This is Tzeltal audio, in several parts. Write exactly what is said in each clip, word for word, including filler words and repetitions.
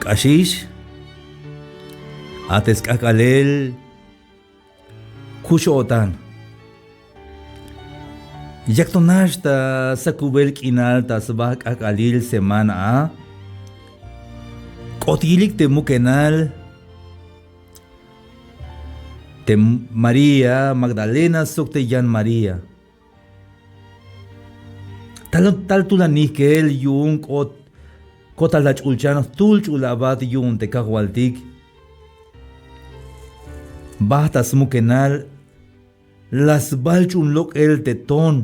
K'axix, a te sk'ajk'alel kux-o'tan. Yak to nax ta sakubel k'inal ta sba k'ajk'alil semana a, k'ot yilik te mukenal te María Magdalena sok te yan María. Tal, tal tulan nijkel yu'un k'ot, k'ot tal ta ch'ulchan jtul ch'ul abat yu'un te Kajwaltik. Bajt ta smukenal, la sbalch'un lok'el te ton,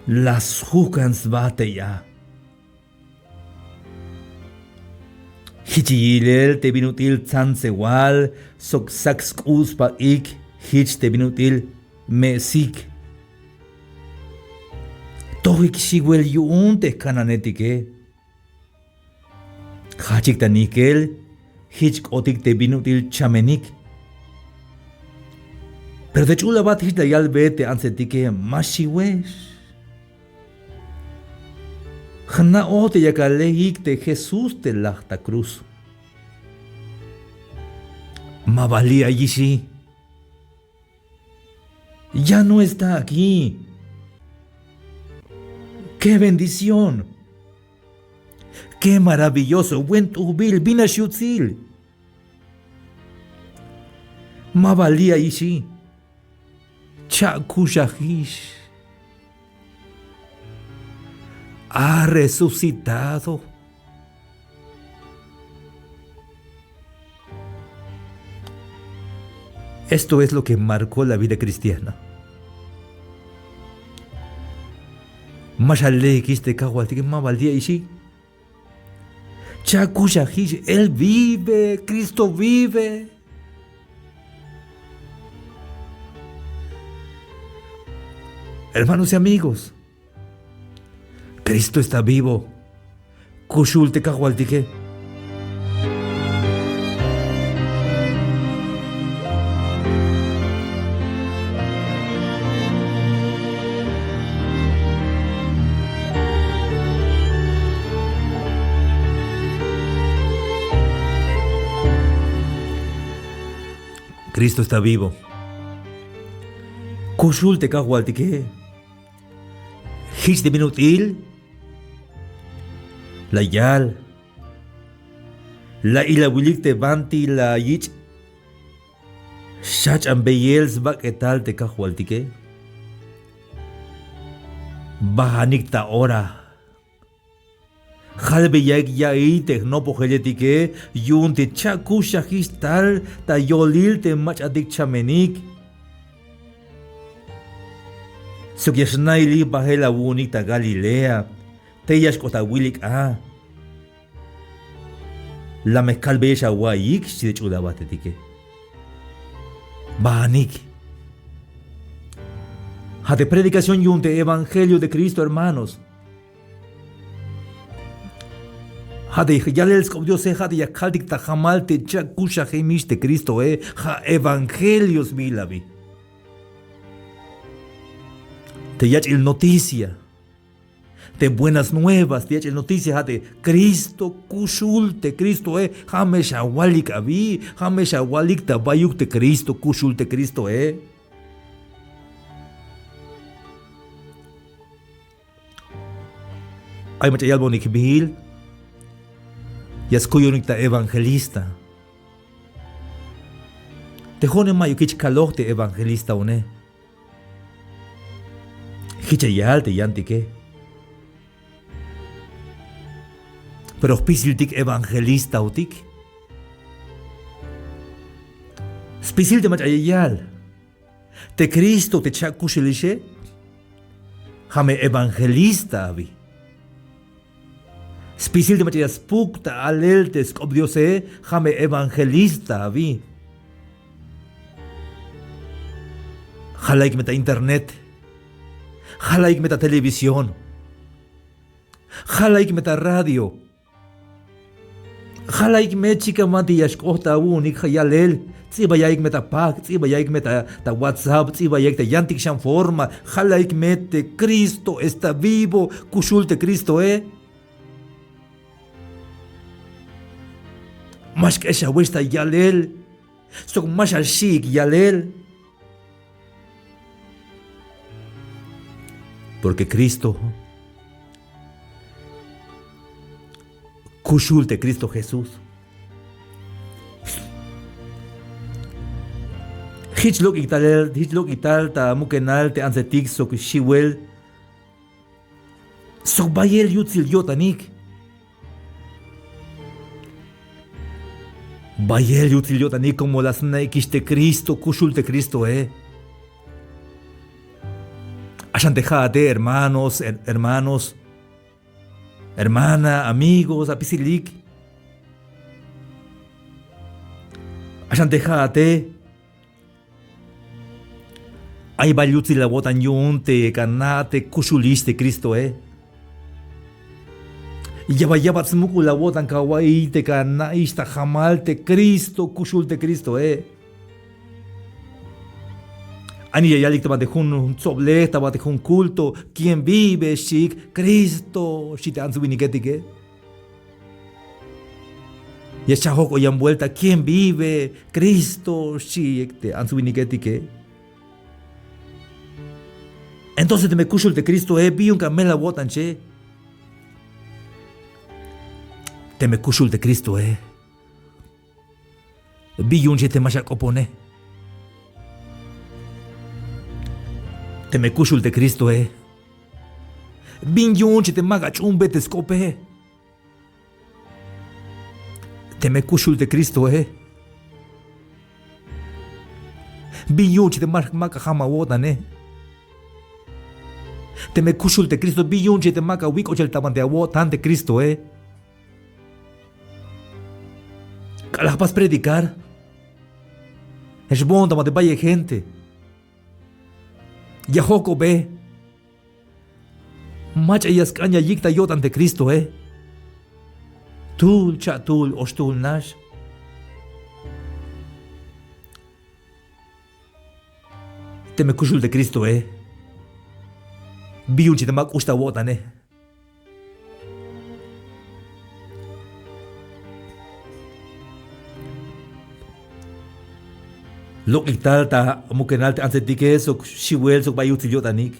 la sjukan sba tey a. Jich yilel te bin ut'il tsantsewal sok sak sk'u' spak'ik, jich te bin ut'il me'sik. Tojik xiwel yu'un te jkananetike. Jajchik ta nijkel jich k'otik te bin ut'il chamenik. Pero te ch'ul abat jich la yalbe te antsetike: ma xiwex. Jna'oj te yak alejik te Jesús te laj ta cruz. Ma ba li' ayixi. Ya no está aquí. ¡Qué bendición! ¡Qué maravilloso! Buen t'ujbil, bin nax yutsil. Ma ba li' ayixi. Cha'kuxajix. Ha resucitado. Esto es lo que marcó la vida cristiana. Ma xalejikix te Kajwaltike, ma ba li' ayixi. Cha'kuxajix, Él vive, Cristo vive. Hermanos y amigos, Cristo está vivo. Kuxul te Kajwaltike. Cristo está vivo. Kuxul te Kajwaltike. Jich te bin ut'il la yal, la ilawilik te banti la yich' xchajch'ambeyel sbak'etal te Kajwaltike. Bajanik ta ora. Jalbeyaik ya'iy te jnopojeletike yu'un te cha'kuxajix tal ta yolil te mach'atik chamenik. Sok ya xnailix bajel awu'unik ta Galilea, tey ya xk'ot awilik a. La me kalbeyex awa'iyik, xchi te ch'ul abatetike. Bajanik. Ja' te predicación yu'un te evangelio de Cristo, hermanos. Ja' te yalel sk'op Diose, ja' te ya kaltik ta jamal te cha'kuxajemix te Cristoe, ja' evangelio sbiil abi. Te yach'il noticia, te buenas nuevas, te yach'il noticia, ja' te Cristo kuxul te Cristoe, ja' me xawalik abi, ja' me xawalik ta bayuk te Cristo kuxul te Cristoe. Ay mach'a yalbonik jbiil, ya skuyonik ta evangelista. Te jo'one ma'yuk jich kaloj te evangelistaone. Jich ya yal te yantike. Pero jpisiltik evangelistaotik. Spisil te mach'a ya yal te Cristo te cha'kuxelixe, ja' me evangelista abi. Spisil te mach'a ya spuk ta alel te sk'op Diose, ja' me evangelista abi. Jalaik me ta internet, jalaik me ta televisión, jalaik me ta radio. Jalaik me chikan banti ya xk'ot awu'unik yalel, ts'ibayaik me ta pajk', ts'ibayaik me ta, ta WhatsApp, ts'ibayaik ta yantik xan forma, jalaik me te Cristo está vivo, kuxul te Cristoe. Ma xk'exawex ta yalel, sok ma xaxi'ik yalel. Porque Cristo, kuxul te Cristo Jesús. Jich lok'ik talel, jich lok'ik tal ta mukenal te antsetik sok xiwel, sok bayel yutsil yo'tanik. Bayel yutsil yo'tanik como la sna'ikix te Cristo, kuxul te Cristoe. Axan te ja'ate, hermanos, her-, hermanos, hermana, amigos, apisilik. Axan te ja'ate, ay bal yutsil awo'tan yu'un te ka na' te kuxulix te Cristoe. Ya bal, ya bal smuk'ul awo'tan kawa'iy te ka na'ix ta jamal te Cristo, kuxul te Cristoe. Ani ya yalik ta banti jun tsoblej, ta banti jun culto, ¿quién vive? Xchiik, Cristo, xchi te ants winiketike. Ya xchajok o yan vuelta, ¿quién vive? Cristo, xchi te ants winiketike. Entonces teme kuxul te Cristoe, bi yu'un ka mel awo'tan che. Teme kuxul te Cristoe, bi yu'un che te ma xak'opone. Teme kuxul te Cristoe, bin yu'un che te ma ach'uunbe te sk'ope. Teme kuxul te Cristoe, bin yu'un che te ma, ma ka jam awo'tane. Teme kuxul te Cristo, bin yu'un che te ma ka wik' ochel ta banti awo'tan te Cristoe. K'alal jpas predicar, xboon ta banti bayel gente, ya jojk'obe. Mach'a ya sk'an ya yik' ta yo'tan te Cristoe. Tul cha'tul, oxtul nax. Teme kuxul te Cristoe, bi yu'un che te ma k'ux ta awo'tane. Lok'ik tal ta mukenal te antsetike sok xiwel sok bay yutsil yo'tanik.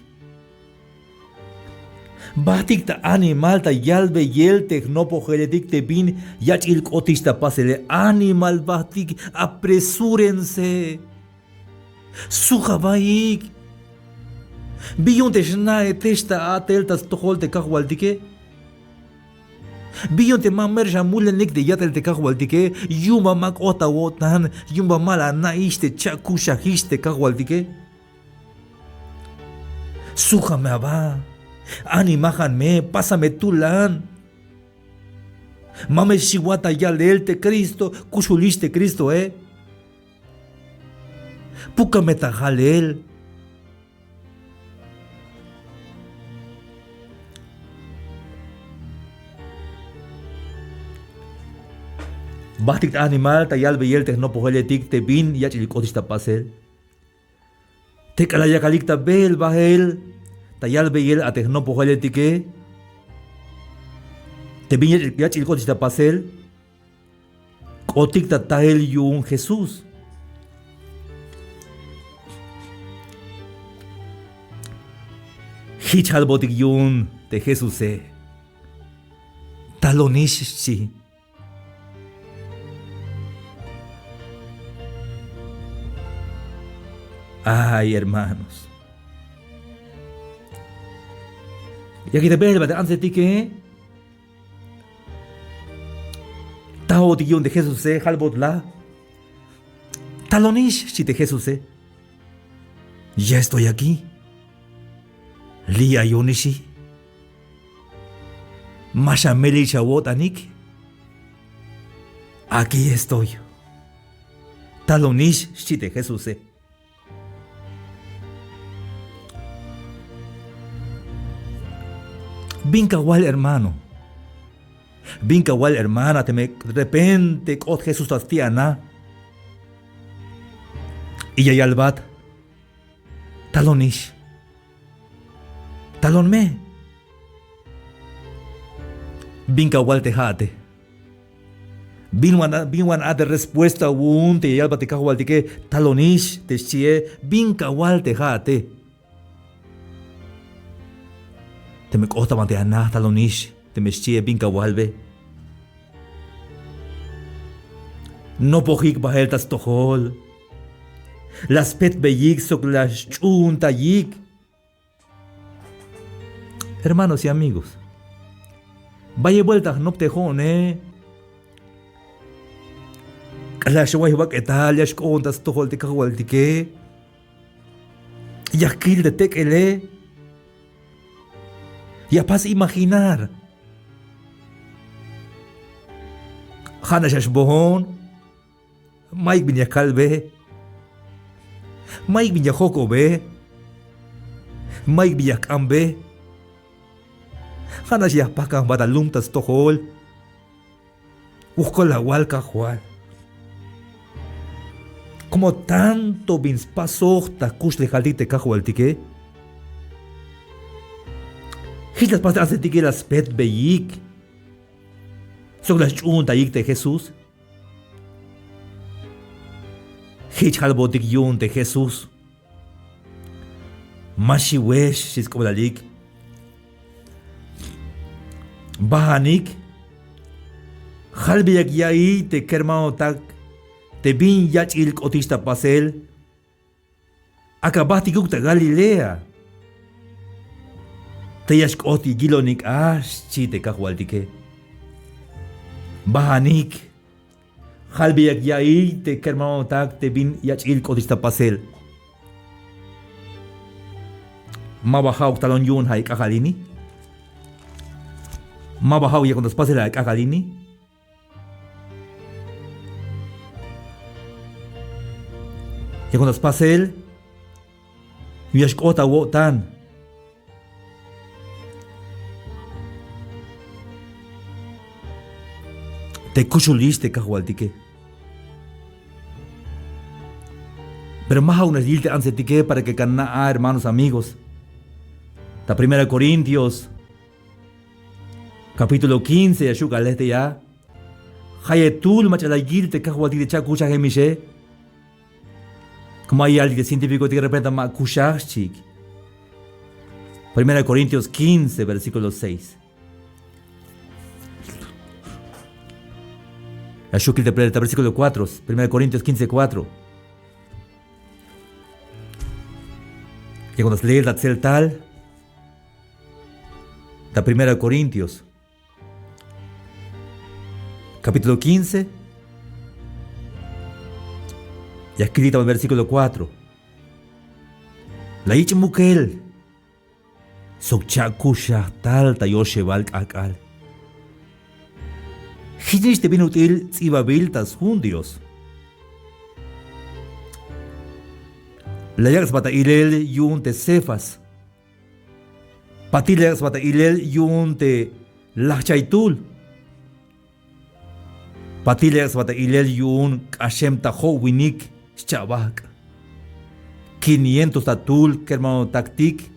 Bajtik ta animal ta yalbeyel te jnopojeletik te bin yach'il k'otix ta pasele. Animal, bajtik, apresúrense. Suj awaik. Bi yu'un te xna'etex ta a'tel ta stojol te Kajwaltike. Bi yu'un te ma mero xamulenik te ya'tel te Kajwaltike. Yu'un ba ma k'ot awo'tan, yu'un ba ma la ana'ix te cha'kuxajix te Kajwaltike. Sujame aba, animajan me, pasame tulan. Mame xiwat ta yalel te Cristo, kuxulix te Cristoe. Pukame ta jalel. Bajtik ta animal ta yalbeyel te jnopojeletik te bin yach'il k'otix ta pasel. Te k'alal yakalik ta beel bael ta yalbeyel a te jnopojeletike, te bin yach'il, yach'il k'otix ta pasel, k'otik ta tael yu'un Jesús. Jich jalbotik yu'un te Jesuse. Talonix, xchi. Ay, hermanos. Yakik ta beel bael te antsetike. Taotik yu'un te Jesuse, jalbot la. Talonix, xchi te Jesuse. Ya estoy aquí. Li' ayonixi. Ma xamelix awo'tanik. Aquí estoy. Talonix, xchi te Jesuse. Bin kawal hermano. Bin kawal hermana, teme repente k'ot Jesús ta sti' ana. Y ya yalbat. Talonix. Talon me. Bin kawal te ja'ate. Bin wan a, bin wan a te respuesta awu'un te ya yalbat te Kajwaltike: Talonix, te xchie, bin kawal te ja'ate. Teme k'ot ta banti ana, talonix, teme xchie, bin kawalbe. Nopojik bael ta stojol. La spetbeyik sok la xch'uuntayik. Hermanos y amigos, bayel buelta jnop te jo'one. K'alal xway jbak'etal, ya xk'oon ta stojol te Kajwaltike. Ya jkil te tek'ele. Ya jpas imaginar. Ja'nax ya xboon. Mayuk bin ya kalbe. Mayuk bin ya jojk'obe. Mayuk bin ya jk'ambe. Ja'nax ya jpajk'an jba ta lum ta stojol. Wokol awal, Kajwal. Como tanto bin spasoj ta jkuxlejaltik te Kajwaltike, jich la spas te antsetike, la spetbeyik sok la xch'uuntayik te Jesús. Jich jalbotik yu'un te Jesús: Ma xiwex, xchi sk'oblalik. Bajanik, jalbeyak ya'iy te kermanotak te bin yach'il k'otix ta pasel. Ak'a bajtikuk ta Galilea. Te ya xk'ot yilonik a, xchi te Kajwaltike. Bajanik, jalbeyak ya'iy te kermanotak te bin yach'il k'otix ta pasel. Ma ba ja'uk talon yu'un ja' e k'ajk'al ini. Ma ba ja'uk yakon ta spasel ja' e k'ajk'al ini. Yakon ta spasel yu'un ya xk'ot awo'tan te kuxulix te Kajwaltike. Pero ma ja'uk nax yil te antsetike para que kan na'a, hermanos, amigos. Ta Primera Corintios capítulo quince ya xju' k'alel te ya: Jayeb tul mach'a la yil te Kajwaltik te cha'kuxajemixe. Como ay yalik te científicotik, repente ma kuxaj, xchiik. Primera Corintios quince, versículo seis. Ya xju' kil te pre-, ta versículo cuatro, Primera Corintios quince cuatro. Yakon ta sleel ta tseltal ta Primera Corintios capítulo quince, ya kil ta versículo cuatro. La yich' mukel sok cha'kuxaj tal ta yoxebal k'ajk'al. Jichnix te bin ut'il ts'ibabil ta sjun Dios. La yak' sba ta ilel yu'un te Cefas. Patil la yak' sba ta ilel yu'un te lajchaytul. Patil la yak' sba ta ilel yu'un k'axem ta jo'winik xcha'bajk'. Quinientos ta tul kermanotaktik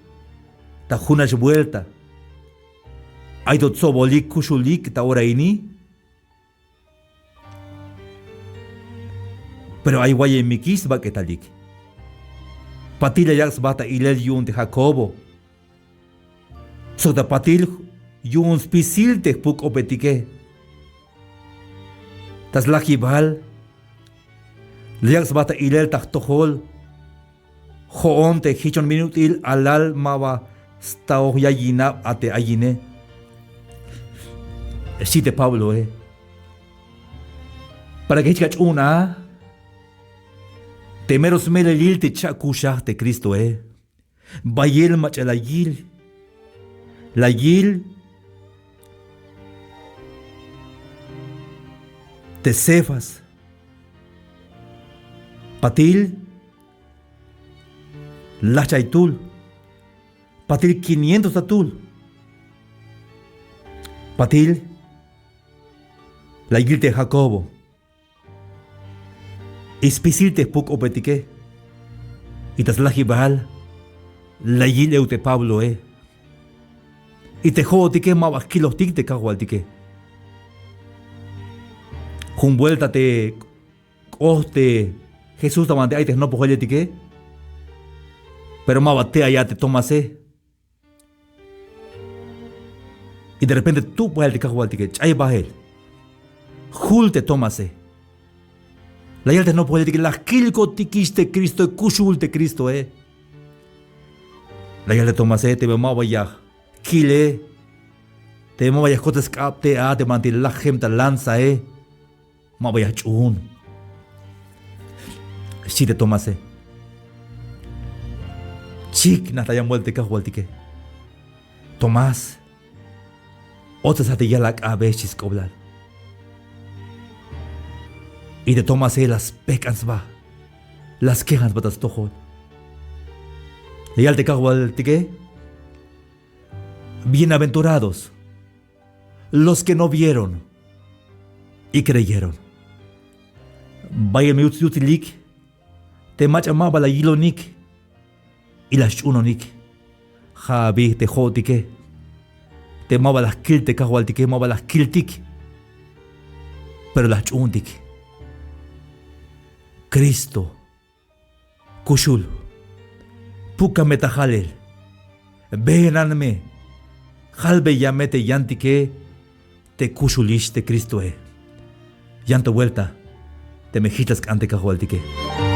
ta junax vuelta. Ay to tsobolik kuxulik ta ora ini. Pero ay wayemikix sbak'etalik. Patil la yak' sba ta ilel yu'un te Jacobo. Sok ta patil yu'un spisil te jpuk-k'opetike. Ta slajibal la yak' sba ta ilel ta jtojol. Jo'on te jichon bin ut'il alal ma ba staoj yayinab a te ayine, xchi te Pabloe. Para que jich ka ch'uun a te mero smelelil te cha'kuxaj te Cristoe. Bayel mach'a la yil. La yil te Cefas. Patil lajchaytul. Patil quinientos ta tul. Patil la yil te Jacobo. Y spisil te jpuk-k'opetike. Y ta slajibal la yil euk te Pabloe. Y te jo'otike ma ba kilojtik te kajwaltike. Jun buelta te k'ot te Jesús ta banti ay te jnopojeletike. Pero ma ba te ay a te Tomase. Y de repente tub bael te Kajwaltike, ch'ay bael. Jul te Tomase. La yal te jnopojeletike, la jkilkotikix te Cristoe, kuxul te Cristoe. La yal te Tomase, teme ma ba ya jkile, teme ma ba ya jkotes sk'ab te a te banti lajem ta lanzae, ma ba ya jch'uun, xchi te Tomase. Chiknaj ta yan buelta te Kajwaltike. Tomás, otsesa te yal ak'abe, xchi sk'oblal. Y te Tomase la spejk'an sba, la skejan sba ta stojol. La yal te Kajwaltike: Bienaventurados los que no vieron y creyeron. Bayel me yuts yutsilik te mach'a ma ba la yilonik y la sch'uunonik. Ja' abi te jo'otike te ma ba la jkil te Kajwaltike, ma ba la jkiltik, pero la jch'uuntik. Cristo kuxul, puka me ta jalel, beenan me, jalbeya me te yantike te kuxulix te Cristoe. Yan to buelta teme jich la sk'an te Kajwaltike.